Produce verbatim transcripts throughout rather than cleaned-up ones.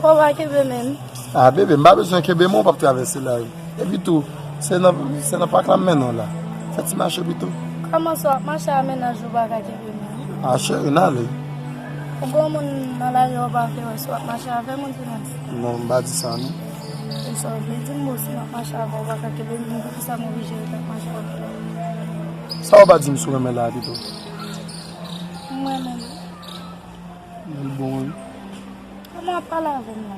Fò w pa kenbe men m. Ah, bebe, m pa bezwen kenbe men w, w p ap travèse lari. Epi tou, se nan, se nan pak la m mennen w la. Fè ti mache pito. Kòman sa w ap mache a mennaj ou pa ka kenbe men m? Ah, cheri, n ale. Ou gon moun nan lari a w pa vle wè si w ap mache avè m ou di non? Non, m pa di sa, non. E sa w vle di m, bon, si m ap mache avè w, w pa ka kenbe men m, poukisa m oblije ret ap mache avè w? Sa w pa di m si w renmen l la pito? M renmen l. Li bon, wi. Kòman w ap pale avè m la?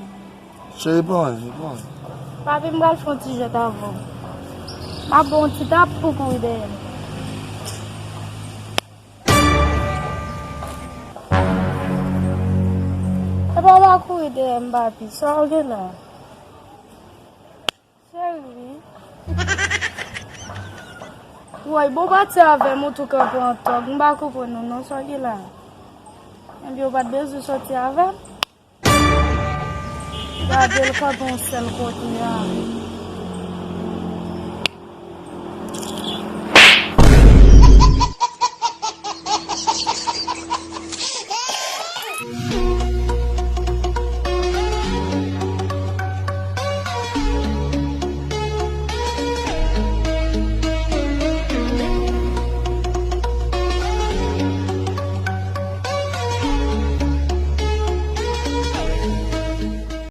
Cheri, pa anyen, pa anyen. Papi, m pral fè yon ti jwèt avè w. M ap ba w yon ti tap pou w kouri dèyè m. Epa w pa kouri dèyè m, papi. Sa w gen la? Cheri. Woy, bon pati avè m, ou tou kanpe an tòg. M pa konprann ou non, sa w gen la? Ebyen, ou pa t bezwen sòti avè m? Gade l kanpe yon sèl kote a.